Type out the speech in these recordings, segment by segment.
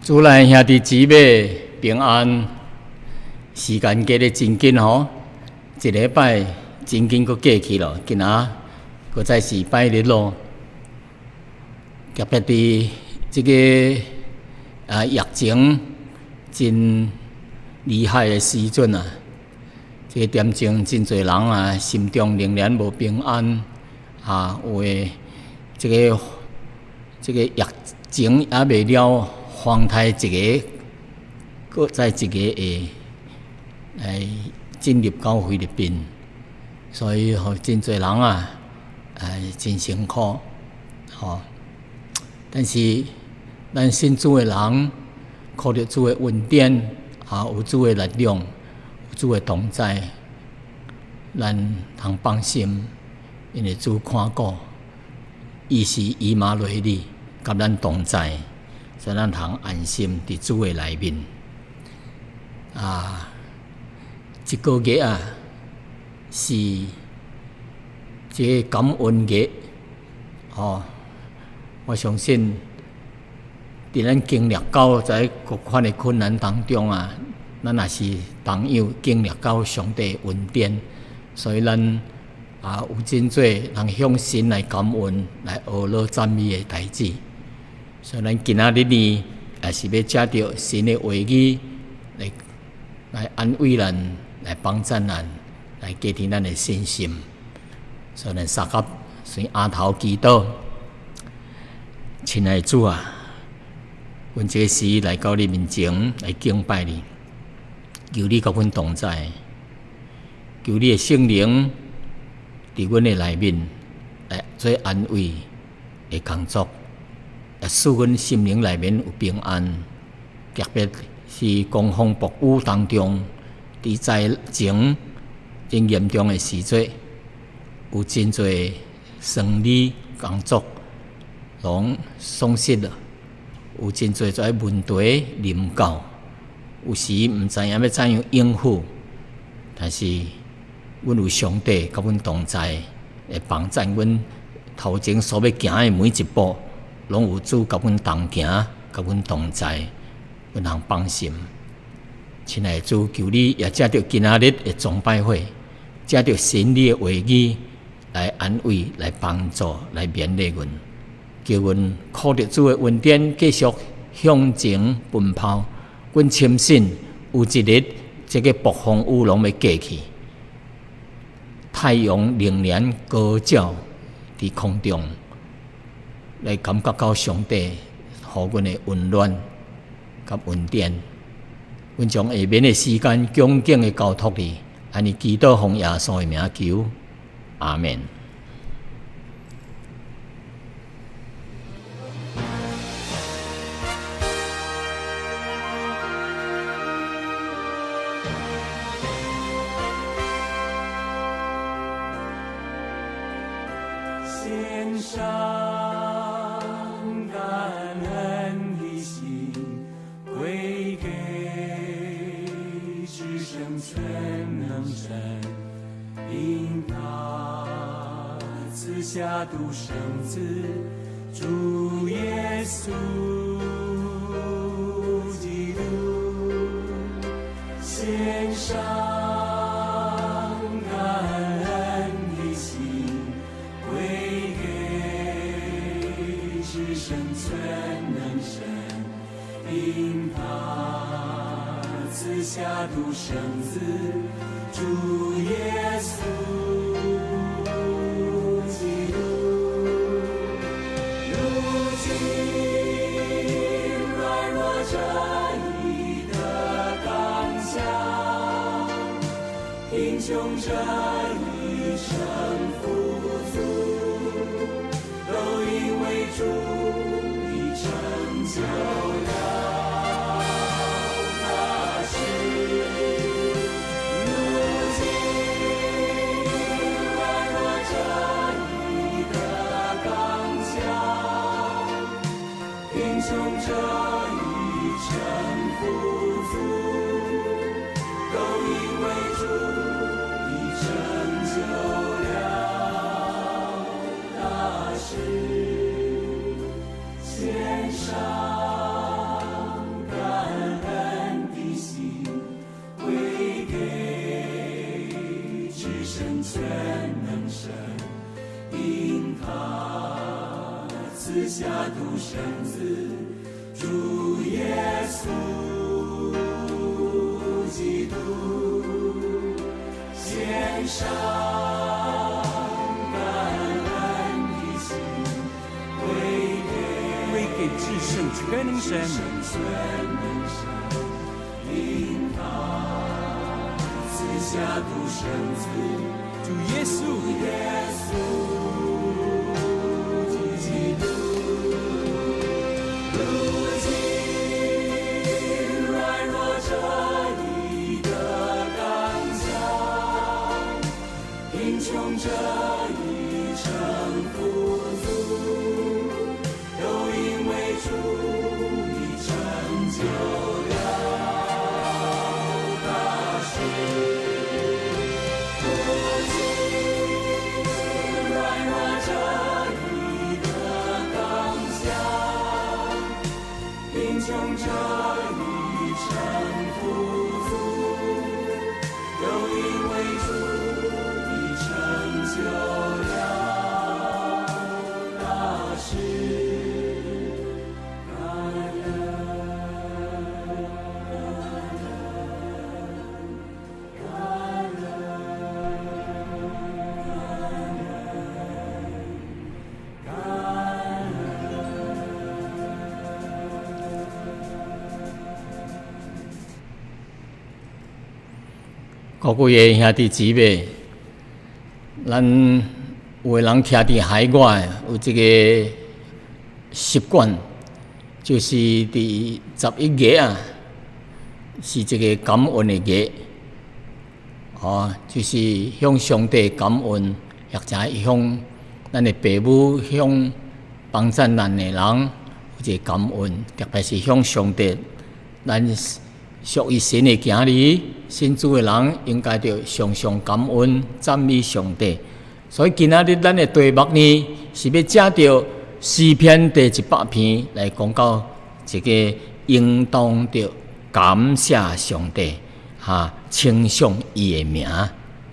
主內兄弟姊妹平安，時間過得真緊吼，一禮拜真緊閣過去咯，今仔閣再是拜日咯。特別佇這個疫情真厲害的時陣啊，這個點鐘真濟人啊，心中仍然無平安啊，有的這個疫情猶未了。風颱一个，閣再一个會來進入到菲律賓，所以予真濟人啊，真辛苦，吼。但是咱信主的人，靠著主的恩典，啊，有主的力量，有主的同在，咱通放心，因為主看顧，伊是以馬內利，佮咱同在。所以咱通安心佇主的內面。啊，這個月啊，是這個感恩月，吼！我相信，佇咱經歷到在各款的困難當中啊，咱也是同樣經歷到上帝的恩典，所以咱啊有真濟通向神來感恩、來學樂讚美的代誌。所以咱今仔日呢，也是欲藉著神的話語來來安慰咱，來幫贊咱，來加添咱的信心。所以咱相佮先阿頭祈禱，親愛的主啊，阮這個時來到你面前來敬拜你，求你佮阮同在，求你的聖靈佇阮的內面來做安慰的工作。也使阮心靈內面有平安，特別是狂風暴雨當中，佇災情真嚴重的時陣，有真濟生理工作攏喪失了，有真濟這問題臨到，有時毋知影欲怎樣應付，但是阮有上帝佮阮同在，會幫贊阮頭前所欲行的每一步。攏有主佮阮同行，佮阮同在，阮通放心。親愛的主，求你也藉著今仔日的崇拜會，藉著神你的話語來安慰、來幫助、來勉勵阮，叫阮靠著主的恩典繼續向前奔跑。阮深信有一日，這個暴風雨攏欲過去，太陽仍然高照佇空中。來感覺到上帝予阮的溫暖佮恩典，阮將下面的時間恭敬的交託你，按呢祈禱奉耶穌的名求，阿們。獻上感恩的心，歸給至聖全能神，因他賜下獨生子主耶穌基督。獻上感恩的心，歸給至聖全能神，因他賜下獨生子主耶穌基督。如今軟弱者已得剛強，貧窮者已成富足，都因為主已成就了大事。如今軟弱者已得剛強，貧窮者已成富足，都因為主已成就了大事。獻上。勝全能神，因他賜下獨生子，主耶穌基督，獻上感恩的心，歸歸給至聖全能神。全能神，因他賜下獨生子，主耶穌，耶穌基督。如今軟弱者已得剛強，貧窮者已成富足，都因為主已成就了大事。如今軟弱者已得剛強，貧窮者已成富足，都因為主已成就了大事。感恩，感恩，感恩。各位的兄弟姊妹，咱有的人徛佇海外，有這個習慣，就是佇11月啊，是一個感恩的月，哦，就是向上帝感恩，或者向咱的爸母、向幫贊咱的人有一個感恩，特別是向上帝，咱屬於神的子兒，信主的人應該著常常感恩讚美上帝。所以今仔日咱的題目呢，是欲藉著詩篇第100篇來講到一個應當著感謝上帝，哈，稱頌伊的名，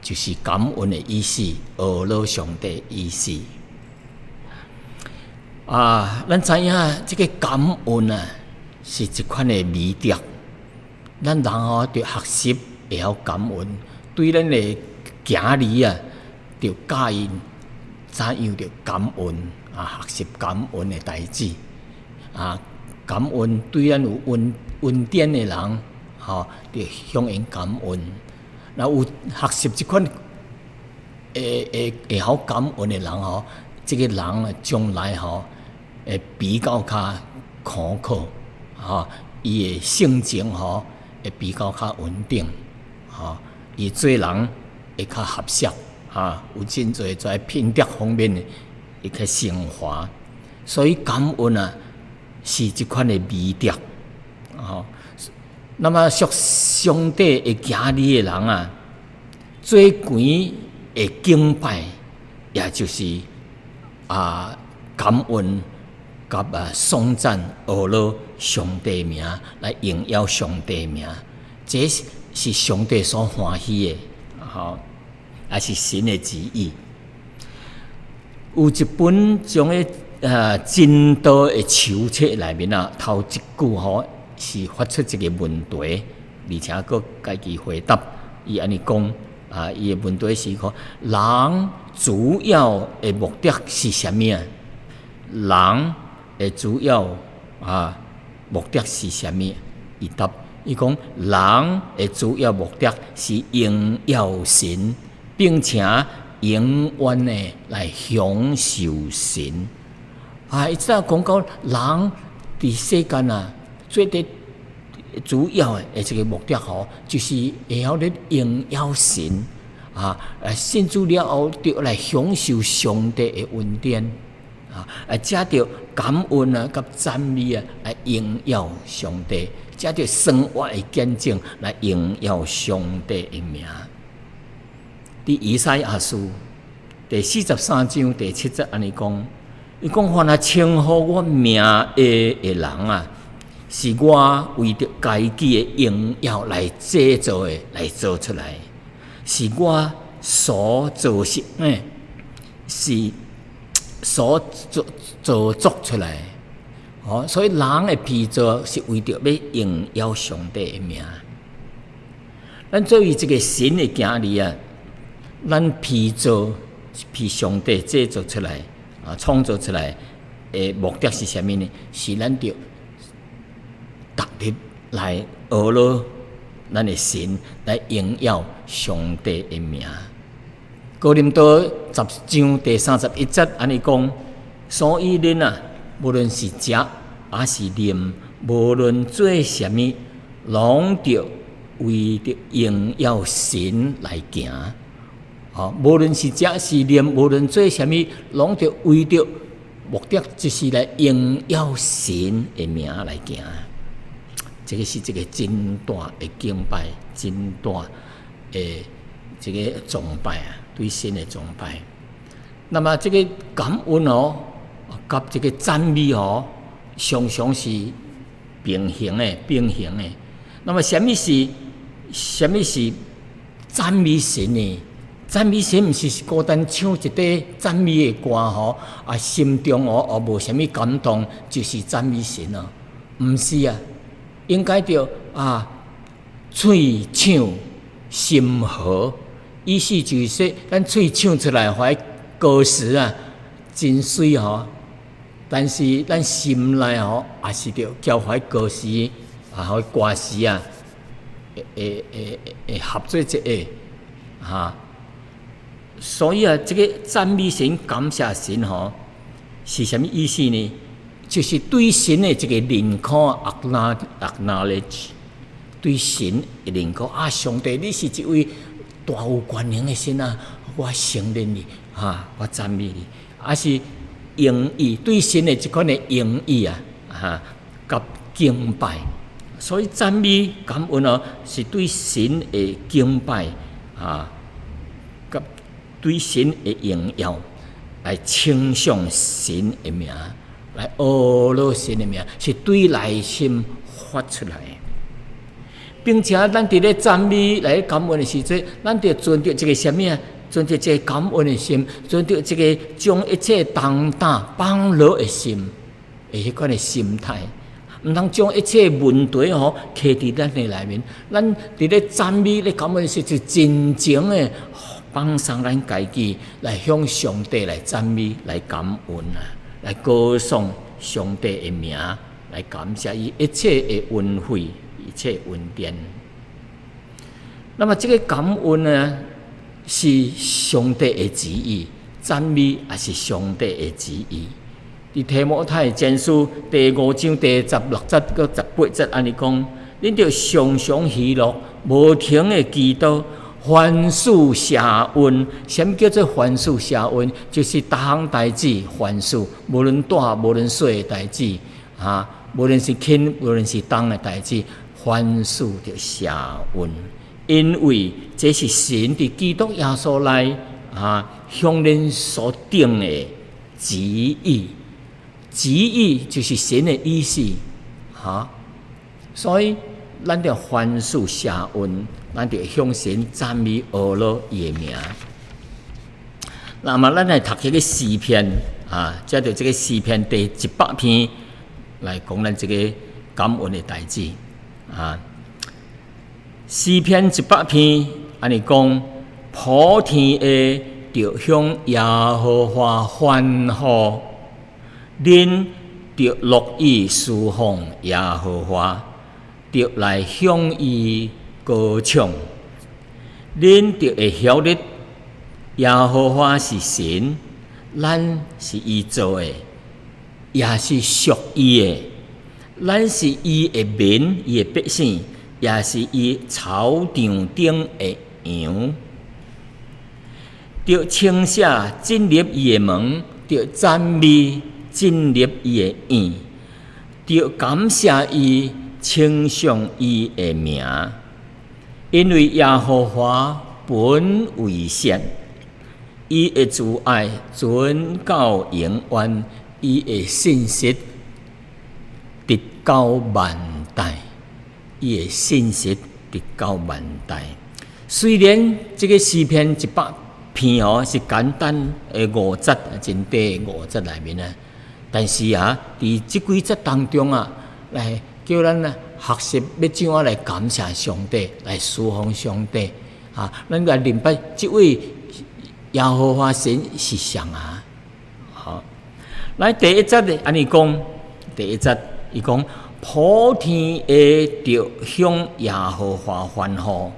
就是感恩的意思，阿羅上帝意思。啊，咱知影這個感恩啊，是一款的美德。咱人吼，著學習會曉感恩，對咱的子兒啊，著教𪜶怎樣著感恩啊，學習感恩的代誌啊，感恩對咱有恩典的人，吼，著向𪜶感恩。若有學習這款會曉感恩的人吼，這個人啊，將來吼會比較較可靠，吼，伊的性情吼會比較較穩定，吼，伊做人會較合適，哈，有真濟在品德方面的會較升華，所以感恩啊是這款的美德，吼。那麼屬上帝的子兒的人啊，最懸的敬拜，也就是啊感恩佮啊頌讚阿羅上帝名，來榮耀上帝名，這是上帝所歡喜的，吼，也是神的旨意。有一本將個真道的手冊內面啊，頭一句吼是發出一個問題，而且閣家己回答。伊按呢講啊，伊的問題是講，人主要的目的是啥物啊？人的主要啊目的是啥物？伊答，伊講人的主要目的是榮耀神，並且永遠的來享受神。啊，伊這講到人佇世間啊，最得主要的一個目的吼，就是會曉咧榮耀神啊！信主了後，就來享受上帝的恩典啊！藉著感恩啊，佮讚美啊，來榮耀上帝；藉著生活的見證來榮耀上帝的名。佇以賽亞書第43章第7節按呢講，伊講凡啊稱呼我名的人啊，是我為著家己的榮耀來製造的，來做出來，是我所造成的，是所造作出來。哦，所以人的被造是為著欲榮耀上帝的名。咱作為一個神的囝兒啊，咱被造被上帝製造出來啊，創造出來的目的是啥物呢？是咱著逐日來學咯，咱的神來榮耀上帝的名。哥林多10章第31節按呢講，所以恁啊，無論是食抑是啉，無論做啥物，攏著為著榮耀神來行。哦，無論是食是啉，無論做啥物，攏著為著目的，就是來榮耀神的名來行。這個是一個真大的敬拜，真大的這個崇拜啊，對神的崇拜。那麼這個感恩哦，佮這個讚美哦，常常是平行的，並行的。那麼，啥物是讚美神呢？讚美神毋是孤單唱一塊讚美的歌吼，啊，心中哦哦無啥物感動，就是讚美神哦。毋是啊，應該著啊，喙唱心和，意思就是說，咱喙唱出來，彼歌詞啊，真媠吼，但是咱心內吼，也是著交彼歌詞啊，彼歌詞啊，會合做一個哈。所以啊，這個讚美神、感謝神吼，是啥物意思呢？就是對神的一個認可，acknowledge，對神的認可啊！上帝，你是一位大有權能的神啊！我承認你，哈，我讚美你，抑是榮譽對神的這款的榮譽啊，哈，佮敬拜。所以讚美感恩哦，是對神的敬拜啊，佮對神的榮耀，來稱頌神的名，來阿羅神的名，是對內心發出來的。並且咱佇咧讚美來感恩的時陣，咱著存著一個啥物啊？存著一個感恩的心，存著一個將一切重擔放落的心，的彼款的心態。毋通將一切問題吼徛佇咱的內面。咱佇咧讚美咧感恩的時，就盡情的放鬆咱家己，來向上帝來讚美、來感恩啊，來歌頌上帝的名，來感謝伊一切的恩惠、一切恩典。那麼這個感恩呢，是上帝的旨意，讚美也是上帝的旨意。佇提摩太前書第五章第16節到18節按呢講，恁著常常喜樂，無停的祈禱，凡事謝恩。啥物叫做凡事謝恩？就是逐項代誌凡事，無論大無論細的代誌，哈，無論是輕無論是重的代誌，凡事著謝恩。因為這是神佇基督耶穌內啊，向恁所定的旨意。旨意就是神的意思，哈，所以咱著凡事謝恩，咱著向神讚美阿羅伊的名。那麼，咱來讀彼個詩篇啊，藉著這個詩篇第100篇來講咱這個感恩的代誌啊。詩篇一百篇按呢講，普天下著向耶和華歡呼，恁著樂意事奉耶和華，著來向伊歌唱。恁著會曉得耶和華是神，咱是伊造的，也是屬伊的。咱是伊的民，伊的百姓，也是伊草場頂的羊。著稱謝進入伊的門，著讚美進入伊的院，著感謝伊，稱頌伊的名，因為耶和華本為善，伊的慈愛存到永遠，伊的信實直到萬代，伊的信實直到萬代。雖然這个詩篇100篇哦是簡單的五節，真短五節內面啊，但是啊，佇這幾節當中啊，來叫咱啊學習欲怎樣來感謝上帝，來事奉上帝啊，咱來認捌這位耶和華神是誰啊？好，來第一節的按呢講，第一節伊講普天下著向耶和華歡呼。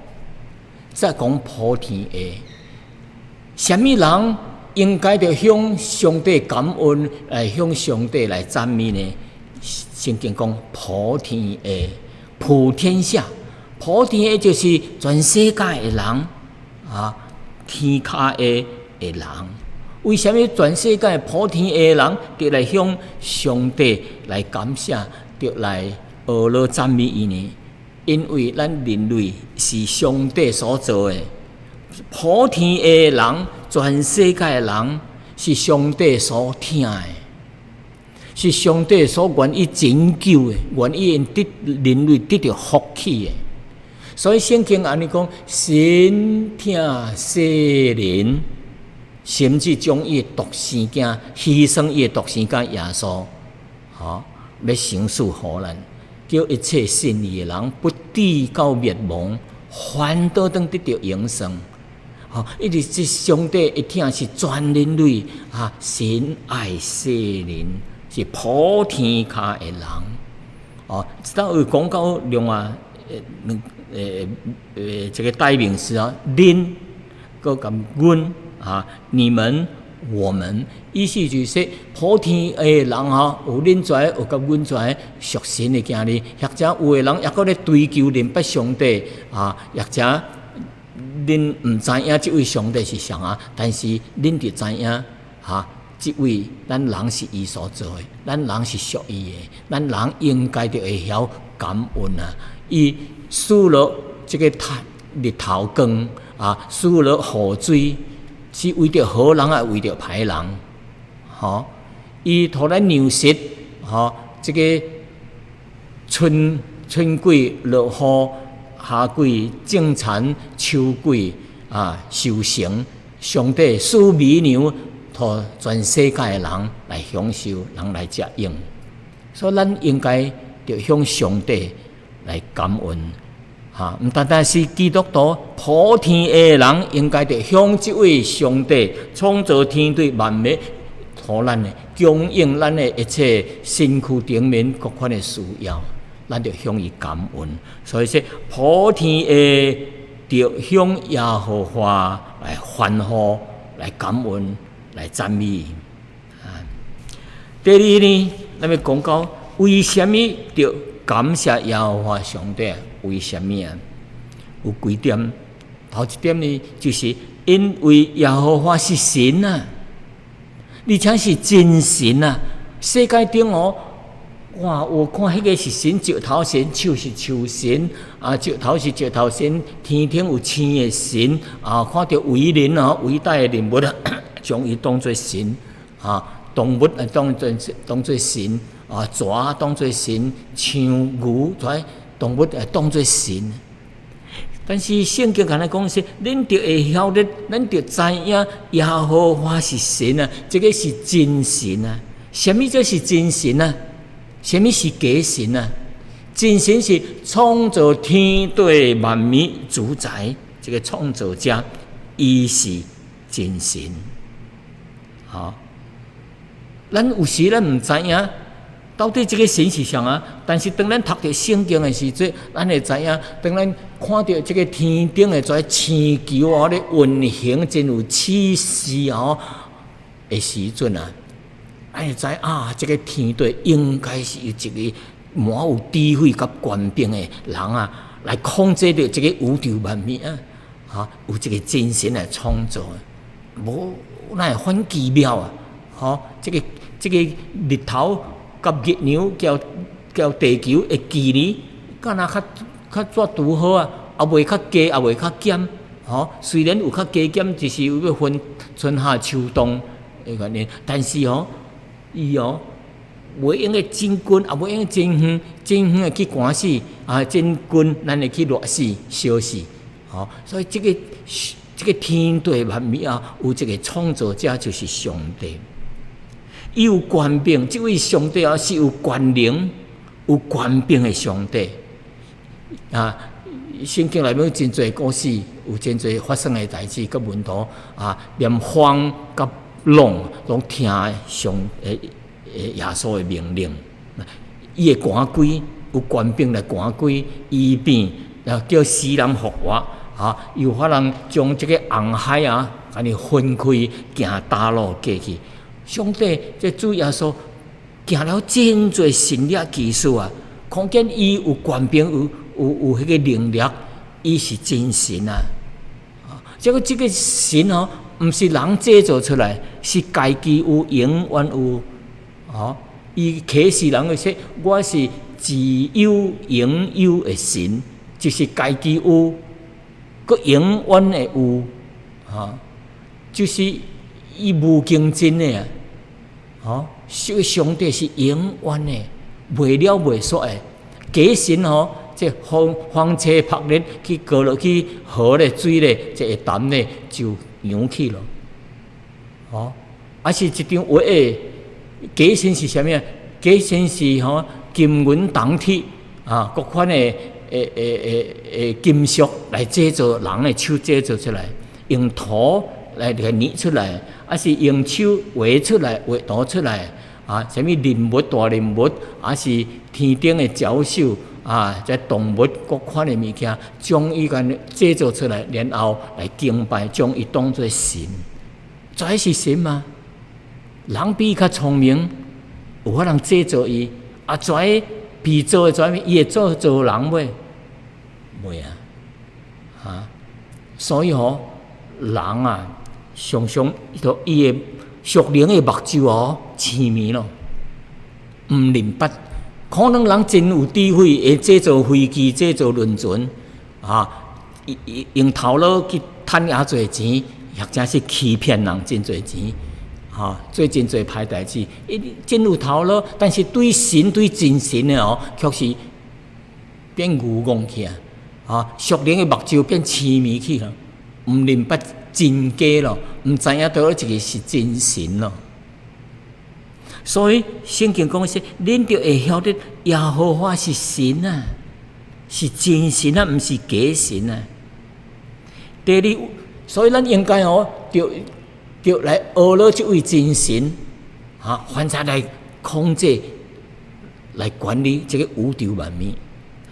再講普天下，啥物人應該著向上帝感恩，來向上帝來讚美呢？聖經講普天下，普天下，普天下就是全世界的人啊，天跤下的人。為啥物全世界普天下的人著來向上帝來感謝，著來學樂讚美伊呢？因為咱人類是上帝所造的，普天下的人，全世界的人是上帝所疼的，是上帝所願意拯救的，願意𪜶得人類得著福氣的。所以聖經按呢講，神疼世人，甚至將伊的獨生囝犧牲伊的獨生囝耶穌，吼，欲賞賜予咱。叫一切信伊的人不致到滅亡，反倒當得著永生。吼，伊是這上帝的疼是全人類啊，神愛世人，是普天跤的人。哦，這搭有講到另外兩這个代名詞啊，恁閣佮阮啊，你們、我們，意思就是說，普天下的人吼，有恁遮，有佮阮遮屬神的囝兒，或者有的人猶閣咧追求認捌上帝啊，或者恁毋知影這位上帝是誰啊，但是恁就知影哈，這位咱人是伊所造的，咱人是屬伊的，咱人應該著會曉感恩啊！伊賜落這个太日頭光啊，賜落雨水，是為著好人抑為著歹人？吼，伊予咱糧食，吼，這个春季落雨，夏季種田，秋季啊收成。上帝賜米糧，予全世界的人來享受，人來食用。所以咱應該著向上帝來感恩。哈，毋單單是基督徒，普天下的人應該著向這位上帝創造天地萬物，予咱的供應咱的一切身軀頂面各款的需要，咱著向伊感恩。所以說，普天下著向耶和華來歡呼、來感恩、來讚美。啊，第二呢，咱欲講到為啥物著感謝耶和華上帝？為啥物啊？有幾點？頭一點呢，就是因為耶和華是神啊，而且是真神啊。世界頂哦，哇！我看彼个是神，石頭神，樹是樹神，啊，石頭是石頭神，天頂有星的神，啊，看著偉人哦，偉大的人物啊，將伊當做神，啊，動物啊當做神，啊，蛇當做神，象牛這動物啊當做神。但是聖經共咱講說，恁著會曉得，咱著知影耶和華是神啊，這个是真神啊。啥物叫是真神啊？啥物是假神啊？真神是創造天地萬物主宰，這个創造者，伊是真神。吼，咱有時咱毋知影到底這个神是啥啊？但是當咱讀著聖經的時陣，咱會知影，當咱看著這个天頂的這星球哦咧運行，真有氣勢哦的時陣啊，咱會知啊，這个天地應該是有一个滿有智慧佮權柄的人啊，來控制著這个宇宙萬物啊，哈，有一个真神來創造的，無哪會反奇妙啊？吼，這个日頭佮月亮佮地球的距離，敢若較怎拄好啊？也袂較加，也袂較減，吼。雖然有較加減，就是有欲分春夏秋冬的原因，但是吼，伊哦，袂用得真近，也袂用得真遠，真遠會去寒死，啊，真近咱會去熱死、燒死，吼。吼，所以這個天地萬物啊，有一個創造者就是上帝，伊有權柄，這位上帝啊是有權能、有權柄的上帝啊。聖經內面有真濟故事，有真濟發生的代誌，佮門徒啊，連風佮浪攏聽上帝耶穌的命令，伊會趕鬼，有權柄來趕鬼、醫病，然後叫死人復活，啊，有法通將這個紅海啊，共伊分開，行乾路過去。上帝這主耶穌行了真濟神蹟奇事啊，看見伊有權柄，有彼個能力，伊是真神啊！這個神哦，毋是人製造出來，是家己有永遠有。哦，伊啟示人會說，我是自有永有的神，就是家己有，閣永遠會有，哈，就是伊無窮盡的啊！哦，所以上帝是永遠的，袂了袂煞的。假神吼，這風風吹曝日去過落去河咧水咧，這會澹咧就揚去咯。哦，啊是一張畫的假神是啥物啊？假神是吼金銀銅鐵啊，各款的金屬來製造人的手製造出來，用土來捏出來，啊是用手畫出來畫圖出來啊，啥物人物大人物，啊是天頂的鳥獸啊，這動物各款的物件，將伊共製造出來，然後來敬拜，將伊當做神。這是神嗎？人比伊較聰明，有法通製造伊啊？這被造的這伊會做做人袂？袂啊！啊，所以吼，人啊，常常就伊的屬靈的目睭哦，癡迷咯，毋認捌。可能人真有智慧，會製造飛機、製造輪船，啊，用頭腦去趁遐濟錢，或者是欺騙人真濟錢，哈，做真濟歹代誌。伊真有頭腦，但是對神對真神的哦，卻是變愚戇去啊！啊，屬靈的目睭變癡迷去了，毋認捌真假咯，毋知影佗一個是真神咯。所以聖經講說，恁著會曉得耶和華是神啊，是真神啊，毋是假神啊。第二，所以咱應該哦，著來學了這位真神，啊，反正來控制、來管理這個宇宙萬物。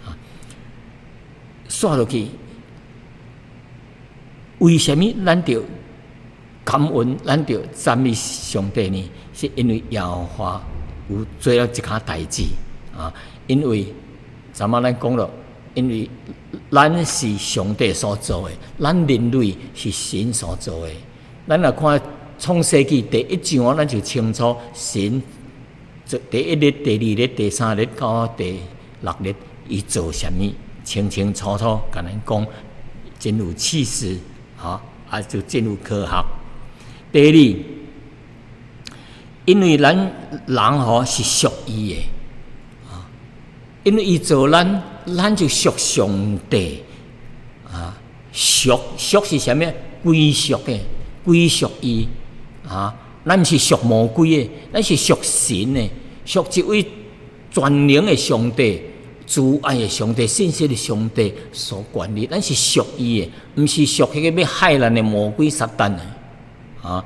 啊，煞落去，為啥物咱著感恩，咱著讚美上帝呢？是因為耶和華有做了這項代誌啊！因為昨晚咱講了，因為咱是上帝所造的，咱人類是神所造的。咱若看創世紀第一章，咱就清楚神做第一日、第二日、第三日到第六日，伊做啥物，清清楚楚共咱講，真有氣勢，哈，啊就真有科學。第二，因為咱人吼是屬伊的，啊，因為伊造咱，咱就屬上帝，啊，屬是啥物？歸屬的，歸屬伊，啊，咱毋是屬魔鬼的，咱是屬神的，屬一位全能的上帝、慈愛的上帝、信實的上帝所管理，咱是屬伊的，毋是屬彼個欲害咱的魔鬼撒旦的，啊。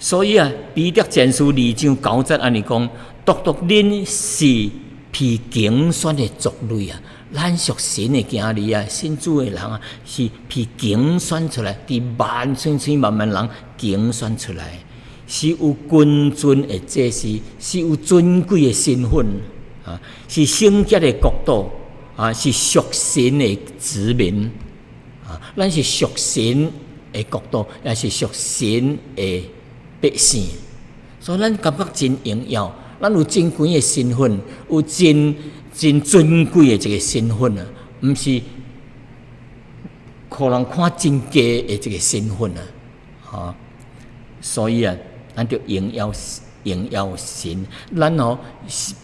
所以啊，彼得前書二章九節按呢講，獨獨恁是被揀選的族類啊，咱屬神的囝兒啊，信主的人啊，是被揀選出來，佇萬千千萬萬人揀選出來，是有君尊的祭司，是有尊貴的身份啊，是聖潔的國度啊，是屬神的子民啊，咱是屬神的國度，也是屬神的百姓，所以咱感覺真榮耀，咱有真懸的身份，有真真尊貴的一個身份啊，毋是予人看真低的一個身份啊，哈！所以啊，咱著榮耀榮耀神，咱哦，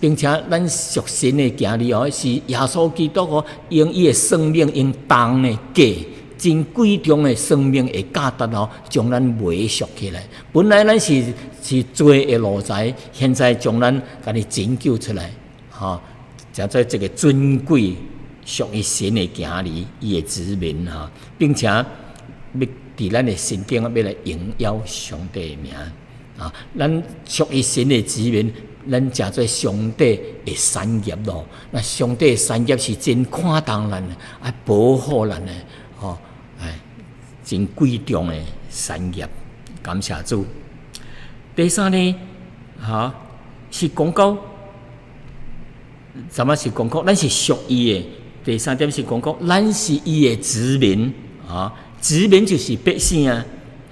並且咱屬神的囝兒哦，是耶穌基督哦，用伊的生命用重的價真貴重的生命的價值哦，將咱買贖起來。本來咱是罪的奴才，現在將咱共伊拯救出來，吼，成做這個尊貴屬於神的子兒，伊的子民吼，並且欲佇咱的身頂欲來榮耀上帝的名啊！咱屬於神的子民，咱成做上帝的產業咯。那上帝的產業是真看重咱的，愛保護咱的，吼，哎，真貴重的產業。感謝主。第三呢，哈，是講到，什麼是講到？咱是屬伊的。第三點是講到，咱是伊的子民，啊，子民就是百姓啊。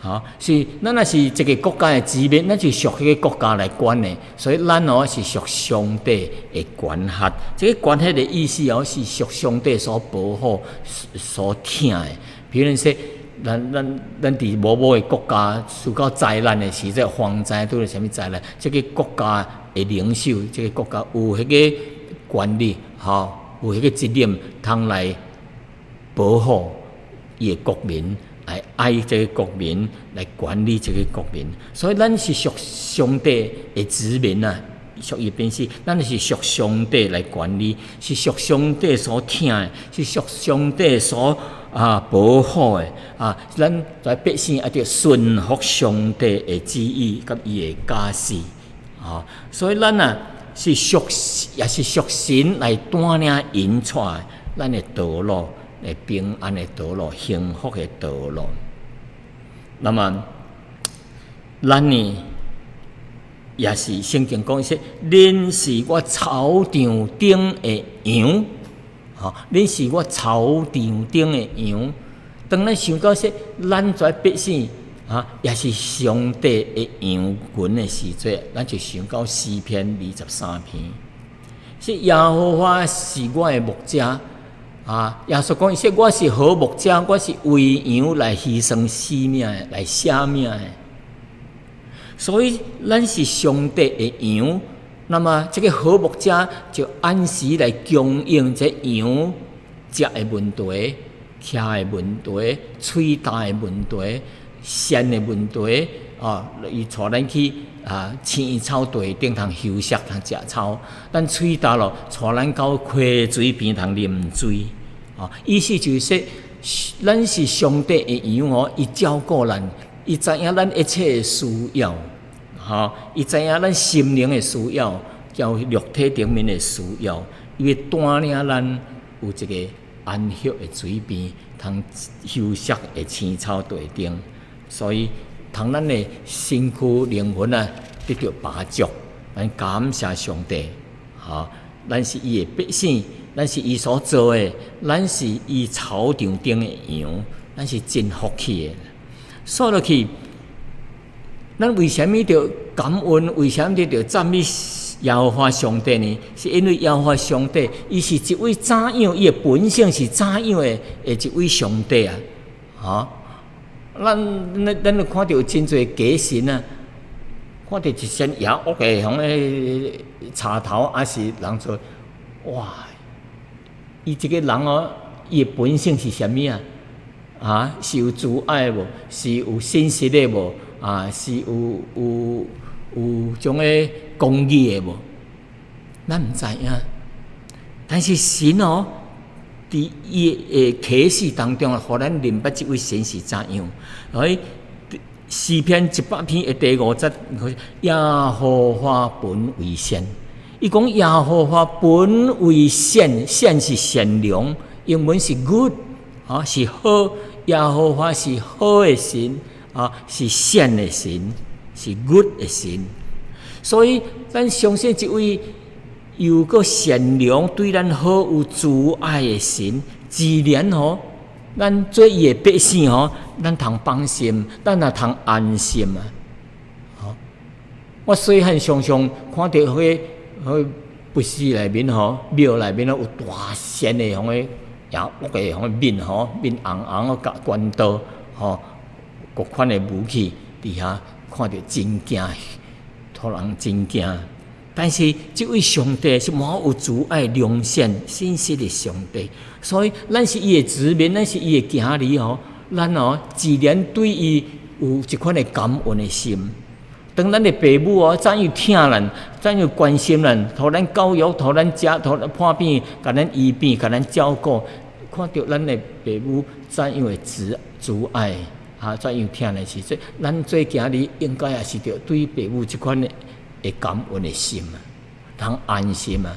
吼，是咱若是一個國家的子民，咱就屬彼個國家來管的，所以咱哦是屬上帝的管轄。這個管轄的意思哦，是屬上帝所保護、所疼的。比如說，咱佇某某的國家受到災難的時陣，蝗災拄著啥物災難，這個國家的領袖，這個國家有彼個權力，吼，有彼個責任，通來保護伊的國民。來愛這個國民，來管理這個國民，所以咱是屬上帝的子民啊，屬伊變是，咱是屬上帝來管理，是屬上帝所疼的，是屬上帝所保護的啊。咱在百姓愛著順服上帝的旨意佮伊的教示啊，所以咱啊是屬也是屬神來帶領引帶咱的道路。的平安的道路，幸福的道路。那麼，咱呢也是聖經講說，恁是我草場頂的羊，吼，恁是我草場頂的羊。當咱想到說，咱這百姓啊，也是上帝的羊群的時陣，咱就想到詩篇23篇，是耶和華是我的牧者。啊！耶穌講，伊說我是好牧者，我是為羊來犧牲性命的，來捨命的。所以，咱是上帝的羊。那麼，這個好牧者就按時來供應這羊食的問題、徛的問題、喙焦的問題、跣的問題。啊！伊帶咱去青草地頂通休息，通食草。咱喙焦咯，帶咱到溪水邊通啉水。啊！意思就是說，咱是上帝的羊哦，伊照顧咱，伊知影咱一切的需要，吼，伊知影咱心靈的需要，交肉體頂面的需要，伊會帶領咱有一個安息的水邊，通休息的青草地頂，所以，通咱的身軀靈魂啊得著飽足，咱感謝上帝，吼！咱是伊的百姓，咱是伊所造的，咱是伊草場頂的羊，咱是真福氣的。煞落去，咱為啥物著感恩？為啥物著讚美耶和華上帝呢？是因為耶和華上帝，伊是一位怎樣？伊的本性是怎樣的一位上帝啊？吼！咱就看著有真濟假神啊，看著一身野惡的，像彼柴頭，抑是人做，哇！伊這個人哦，伊的本性是啥物啊？啊，是有慈愛無？是有信實的無？啊，是有種个公義的無？咱毋知影。但是神哦，佇伊的啟示當中啊，予咱認捌這位神是怎樣。所以詩篇100篇的第五節，耶和華本為善。伊講耶和華本為善，善是善良，英文是 good，啊是好。耶和華是好的神，啊是善的神，是 good 的神。所以咱相信這位又閣善良、對咱好、有慈愛的神，自然吼，咱做伊的百姓吼，咱通放心，咱也通安心啊！吼，我細漢常常看著彼個佛寺內面吼，廟內面有大仙的遐個也惡的遐個面吼，面紅紅的，共關刀吼，各款的武器佇遐，看著真驚，予人真驚。但是這位上帝是滿有慈愛、良善、信實的上帝，所以咱是伊的子民，咱是伊的囝兒吼，咱哦自然對伊有一款的感恩的心。當咱的爸母哦，怎樣疼咱，怎樣關心咱，予咱教育，予咱食，予咱破病，共咱醫病，共咱照顧，看著咱的爸母怎樣的慈愛，哈，怎樣疼咱時陣，咱做囝兒應該也是著對爸母這款的感恩的心啊，通安心啊。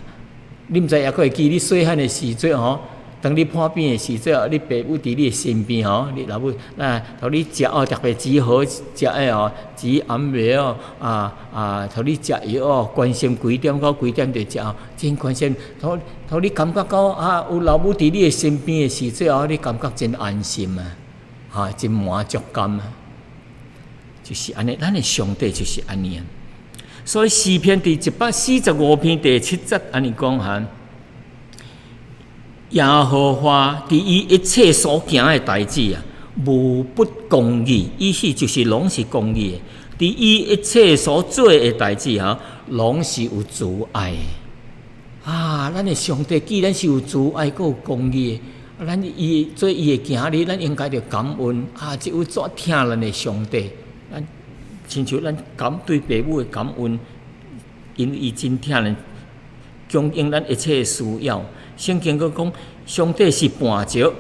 你毋知猶閣會記你細漢的時陣吼，當你破病的時陣，你爸母佇你的身邊吼，你老母啊，予你食哦，特別煮好食的哦，煮暗暝哦，予你食藥哦，關心幾點到幾點就食哦，真關心，予你感覺到啊，有老母佇你的身邊的時陣哦，你感覺真安心啊，哈，真滿足感啊，就是按呢，咱的上帝就是按呢啊。所以詩篇第145篇第七節按呢講哈，耶和華佇伊一切所行的代誌啊，無不公義，意思就是攏是公義的。佇伊一切所做的代誌哈，攏是有慈愛的。啊，咱的上帝既然是有慈愛，閣有公義的，咱伊做伊的囝兒，咱應該著感恩啊！這位遮疼咱的上帝，咱親像咱感對爸母的感恩，因為伊真疼咱，供應咱一切的需要。聖經閣講，上帝是磐石，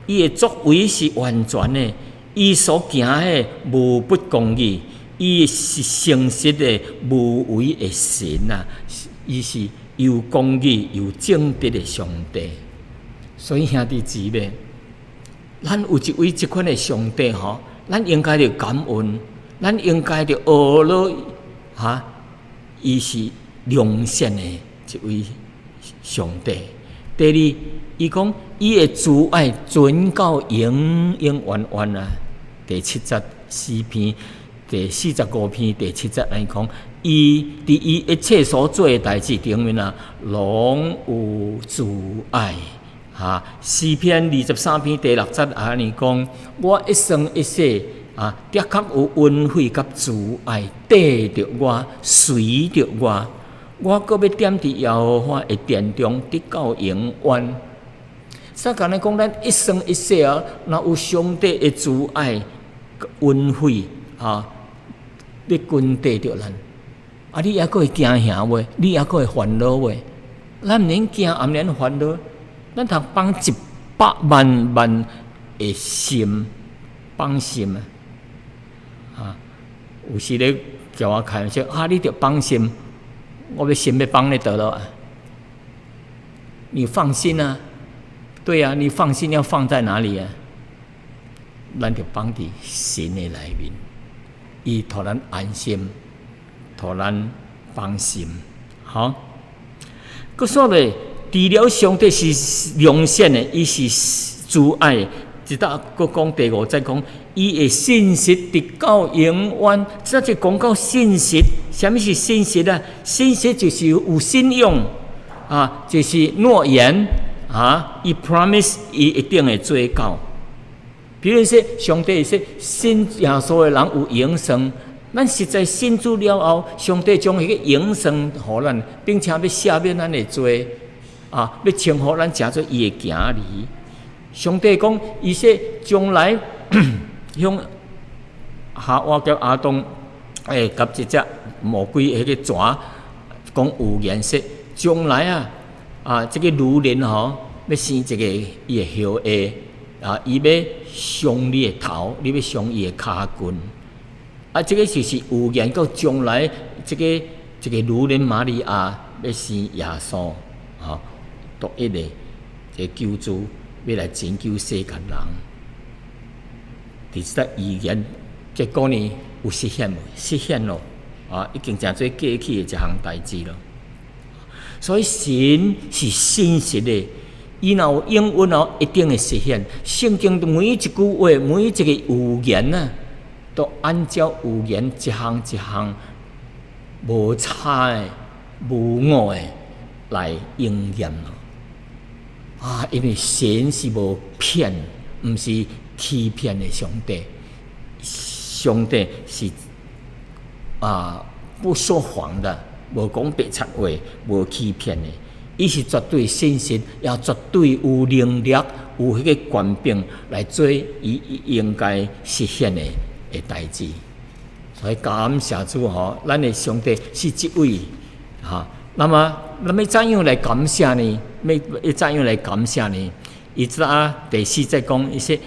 伊的作為是完全的，伊所行的無不公義，伊是誠實的無偽的神啊！伊是又公義又正直的上帝。所以兄弟姊妹，咱有一位這款的上帝吼，咱應該著感恩，咱應該著學落哈，伊是良善的一位上帝。第二，伊講伊的慈愛存到永永遠遠啊。第七節詩篇第45篇第七節來講，伊佇伊一切所做的代誌頂面啊，攏有慈愛。哈，詩篇23篇第六節按呢講，我一生一世啊，的確有恩惠佮慈愛綴著我，隨著我，我閣欲踮佇耶和華的殿中，直到永遠。啥共咱講，咱一生一世啊，若有上帝的慈愛、恩惠啊，咧跟綴著咱，啊，你猶閣會驚嚇無？你猶閣會煩惱無？咱毋免驚，也毋免煩惱，咱通放100萬萬的心，放心啊！啊，有時咧共我開玩笑，啊，你著放心，我欲心欲放咧佗落啊？你放心啊？對啊，你放心要放在哪裡啊？咱就放佇神的內面，伊予咱安心，予咱放心。好，閣煞咧，除了上帝是良善的，伊是慈愛的，直到閣講第五節講，伊的信實直到永遠。這就講到信實，啥物是信實啊？信實就是有信用啊，就是諾言啊，伊 promise 伊一定會做到。比如說，上帝說信耶穌的人有永生，咱實在信主了後，上帝將彼個永生予咱，並且欲赦免咱的罪，啊，欲稱呼咱成做伊的囝兒。上帝講，伊說將來向夏娃佮亞當，佮這隻魔鬼彼個蛇講預言說，將來啊，啊，這個女人吼，欲生一個伊的後裔。啊！伊欲傷你的頭，你欲傷伊的跤筋。啊，這個就是預言到將來，這個女人瑪利亞欲生耶穌，吼，獨一的這個救主，欲來拯救世間人。佇這預言，結果呢有實現無？實現咯！啊，已經成做過去的一項代誌咯。所以神是信實的。伊若有應允哦，一定會實現。聖經每一句話，每一個預言啊，都按照預言一項一項無差的、無誤的來應驗咯。啊，因為神是無騙，毋是欺騙的上帝。上帝是啊，不說謊的，無講白賊話，無欺騙的。伊是絕對信實，也絕對有能力、有彼個權柄來做伊應該實現的代誌。所以感謝主吼，咱的上帝是這位哈。那麼，咱欲怎樣來感謝呢？欲怎樣來感謝呢？伊這第四節講，伊說，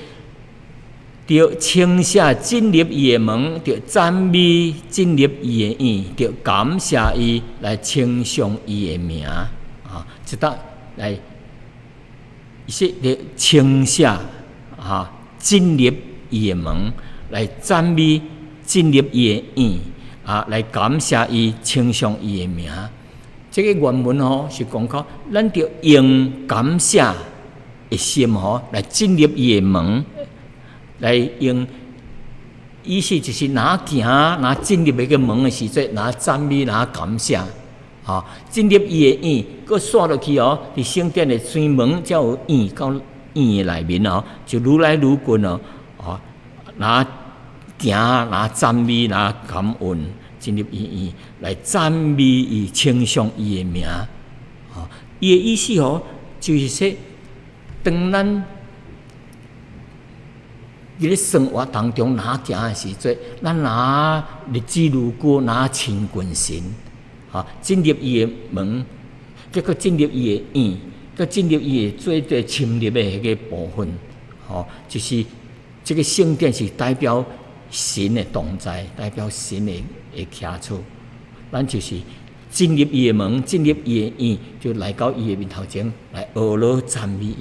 著稱謝進入伊的門，著讚美進入伊的院，著感謝伊來稱頌伊的名啊！這搭來，伊說著稱謝啊，進入伊的門來讚美進入伊的院啊，來感謝伊稱頌伊的名。這個原文吼是講到，咱著用感謝的心吼來進入伊的門。來用意思就是，若行若進入彼個門的時陣，若讚美，若感謝，吼進入伊的院，閣紲落去哦。佇聖殿的水門才有院到院的內面哦，就愈來愈近哦。吼，若行若讚美，若感恩，進入伊院來讚美伊，稱頌伊的名。吼，伊的意思哦，就是說，當咱佇咧生活當中，若行的時陣，咱若日子如久，若親近神，吼，進入伊的門，結果進入伊的院，閣進入伊的最最深入的彼個部分，吼，就是這個聖殿是代表神的同在，代表神的徛厝。咱就是進入伊的門，進入伊的院，就來到伊的面頭前來學落讚美伊。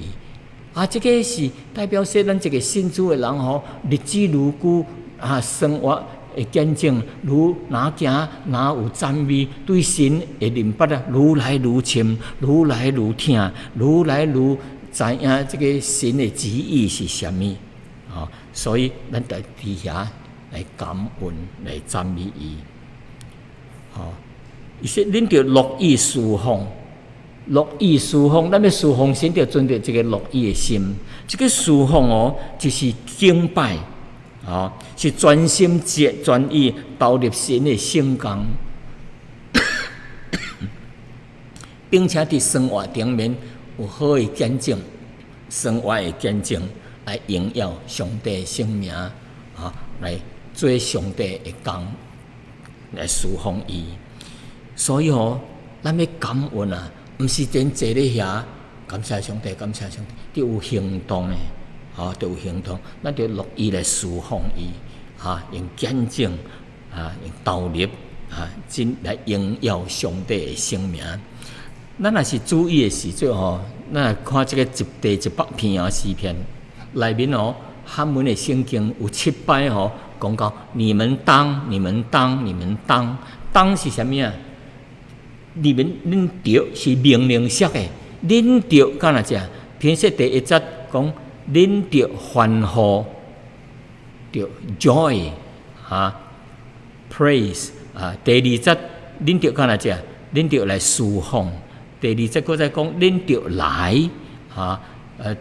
啊，這個是代表說，咱這個信主的人吼，日子如久啊，生活會見證，愈若行若有讚美，對神的認捌啊，愈來愈深，愈來愈疼，愈來愈知影這個神的旨意是啥物。啊，所以咱著佇遐來感恩，來讚美伊。吼，伊說恁著樂意事奉。樂意事奉，咱欲事奉神，著存著這個樂意的心。這個事奉哦，就是敬拜，哦，是專心專意投入神的聖工，並且佇生活頂面有好的見證，生活的見證來榮耀上帝的聖名，啊，來做上帝的工，來事奉伊。所以吼，咱欲感恩啊！毋是淨坐咧遐，感謝上帝，感謝上帝，著有行動的，吼，著有行動，咱著樂意來事奉伊，哈，用見證，啊，用投入，啊，真來榮耀上帝的聖名。咱若是注意的時陣吼，咱來看這個一第100篇啊詩篇內面哦，漢文的聖經有七擺吼，講到你們當，你們當，你們當，當是啥物啊？你們恁著是命令式的，恁著敢若這？譬如說第一節講，恁著歡呼，著 joy 啊，praise 啊。第二節恁著敢若這？恁著來事奉。第二節閣再講，恁著來啊。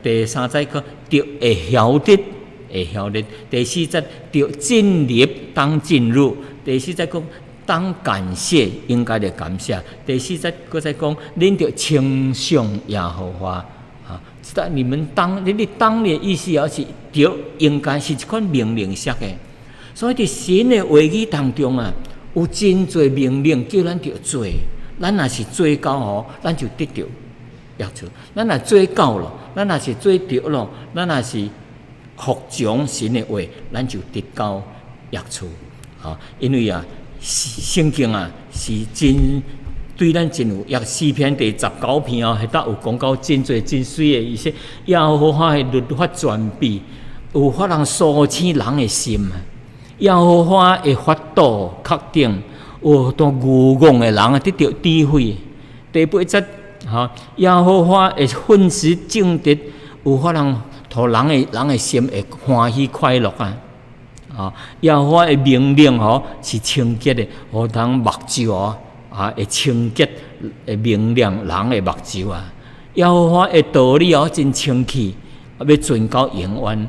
第三節講著會曉得，會曉得。第四節著進入，當進入。第四節講，當感謝，應該著感謝。第四節閣再講，恁著稱頌耶和華啊！但你們當，你當的意思也是著應該是一款命令式的。所以佇神的話語當中啊，有真濟命令叫咱著做。咱若是做到吼，咱就得著益處。咱若做到了，咱若是做著了，咱若是服從神的話，咱就得到益處。啊，因為啊，聖經啊，是真對咱真有益。詩篇第19篇哦，彼搭有講到真濟真媠的意思。耶和華的律法全備，有法通甦醒人的心啊。耶和華的法度確定，有予愚戇的人得著智慧。第八節，哈，耶和華的訓詞正直，有法通予人的心會歡喜快樂啊。啊！耶和華的命令吼是清潔的，予人目睭哦啊會清潔，會明亮人的目睭啊。耶和華的道理哦真清氣，欲傳到永遠。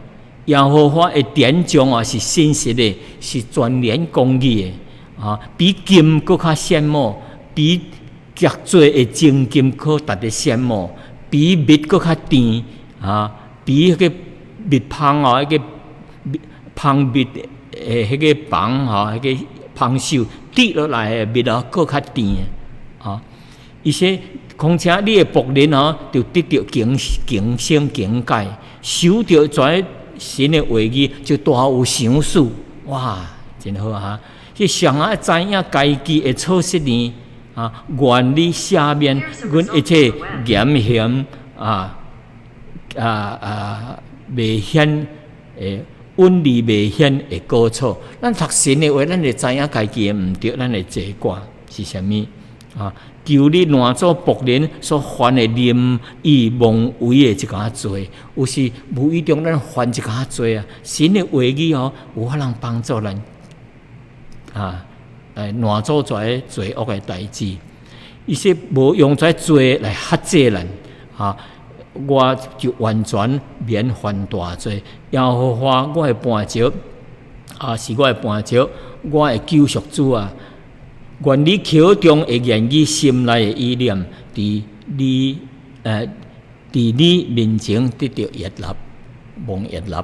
耶和華的典章啊是信實的，是全然公義的啊，比金閣較炫目，比極濟的精金閣值得羨慕，比蜜閣較甜啊！比彼個蜜蜂哦，彼個蜂蜜的彼個房吼，彼個蜂手滴落來的蜜哦，閣較甜啊！伊說，況且你的僕人吼，就得著警警醒警戒，守著這神的話語，就大有賞賜。哇，真好啊！這誰人知影家己會錯失呢？啊，願你赦免阮一切言行啊啊啊，未顯的隱而未顯的過錯。咱讀神的話，咱會知影家己的毋對，咱的罪過是啥物啊？求你攔阻僕人所犯的任意妄為的一寡罪，有時無意中咱犯一寡罪啊。神的話語哦，有法通幫助咱啊。來攔阻這个罪惡的代誌，伊說無用這罪來轄制咱，啊，我就完全免犯大罪。耶和華我的磐石，啊，是我的磐石，我的救贖主啊！願你口中的言語、心內的意念，佇你面前得著悅納，蒙悅納。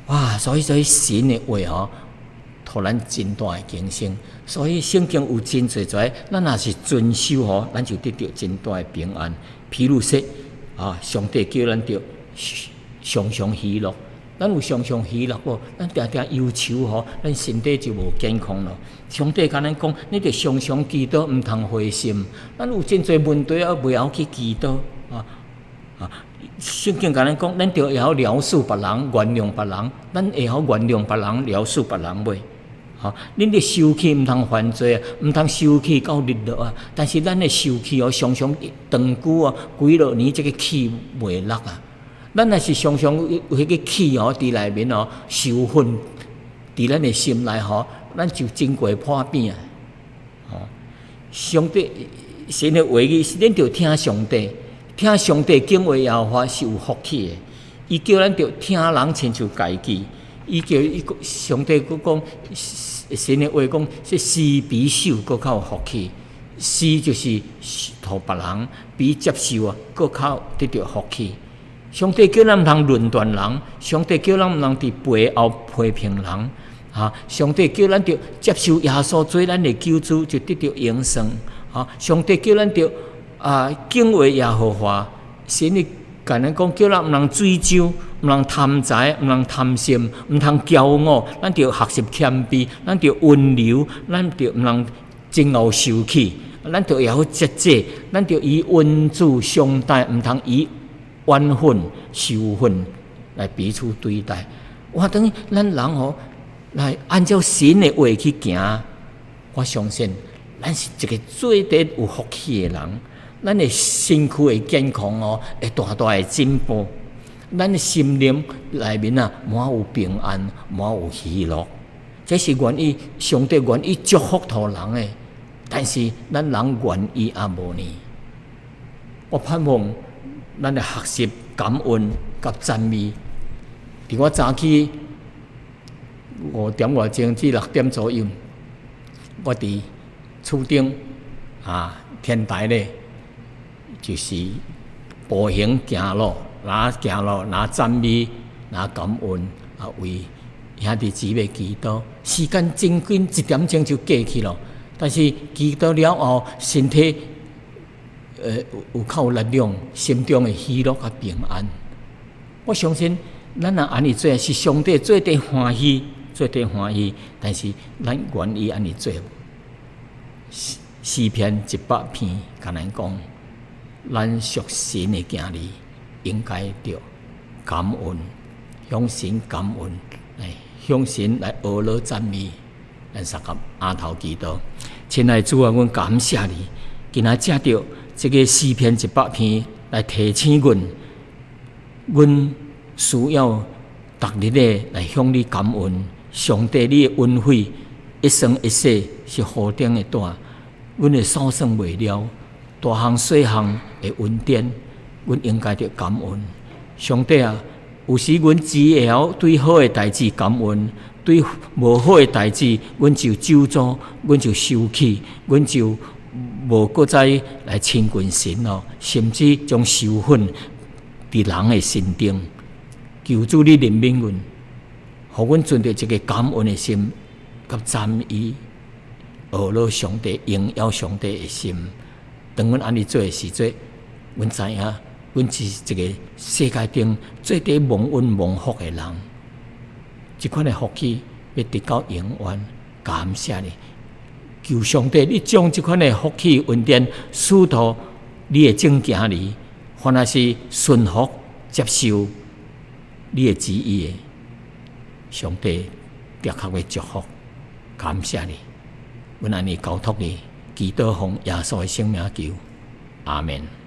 哇！所以神的話吼，予咱真大的警醒，所以聖經有真濟濟，咱若是遵守吼，咱就得著真大的平安。譬如說，啊，上帝叫咱著常常喜樂，咱有常常喜樂無？咱定定憂愁吼，咱身體就無健康咯。上帝共咱講，你著常常祈禱，毋通灰心。咱有真濟問題啊，袂曉去祈禱啊啊！聖經共咱講，咱著會曉饒恕別人，原諒別人，咱會曉原諒別人，饒恕別人未？吼，恁咧受氣毋通犯罪啊，毋通受氣到日落啊。但是咱的受氣哦，常常長久哦，幾落年這个氣袂落啊。咱若是常常有彼个氣哦，佇內面哦，仇恨佇咱的心內吼，咱就真過破病啊。吼，上帝神的話語是恁著聽上帝，聽上帝敬畏耶和華是有福氣的。伊叫咱著疼人親像家己，伊叫伊上帝閣講神的話講，是施比受閣較有福氣。施就是予別人，比接受啊，閣較得著福氣。上帝叫咱毋通論斷人，上帝叫咱毋通佇背後批評人。啊！上帝叫咱著接受耶穌做咱的救主，就得著永生。啊！上帝叫咱著啊敬畏耶和華，神的共咱講，叫咱毋通醉酒，毋通貪財，毋通貪心，毋通驕傲。咱著學習謙卑，咱著溫柔，咱著毋通真𠢕受氣，咱著會曉節制，咱著以恩慈相待，毋通以怨恨、仇恨來彼此對待。哇！等於咱人吼來按照神的話去行，我相信咱是一个最得有福氣的人。咱的身軀會健康哦，會大大的進步。咱的心靈內面啊，滿有平安，滿有喜樂。這是願意上帝願意祝福予人的，但是咱人願意抑無呢？我盼望咱來學習感恩佮讚美。佇我早起5點外鐘至6點左右，我佇厝頂啊天台咧，就是步行行路，若行路，若讚美，若感恩啊，為兄弟姊妹祈禱。時間真緊，1點鐘就過去咯。但是祈禱了後，身體有較有力量，心中的喜樂佮平安。我相信咱若按呢做，是上帝最得歡喜，最得歡喜。但是咱願意按呢做無？詩篇100篇，共咱講，咱屬神的囝兒，應該著感恩，向神感恩，來向神來呵咾讚美。咱相佮阿頭祈禱，親愛主啊，阮感謝你，今仔藉著這个詩篇一百篇來提醒阮，阮需要逐日的來向你感恩。上帝，你的恩惠一生一世是何等的大，阮會數算袂了，大項細項的恩典，阮應該著感恩。上帝啊，有時阮只會曉對好的代誌感恩，對無好的代誌，阮就咒詛，阮就生氣，阮就無閣再來親近神咯，甚至將仇恨佇人的心中。求主你憐憫阮，予阮存著一个感恩的心，佮讚美、學樂上帝、榮耀上帝的心。當阮按呢做的時陣，阮知影，阮是一个世界頂最底蒙恩蒙福的人。這款的福氣欲得到永遠，感謝你。求上帝，你將這款的福氣恩典賜予你的眾囝兒，凡若是順服接受你的旨意的，上帝的確會祝福，感謝你。阮按呢交託你，祈禱奉耶穌的聖名求，阿門。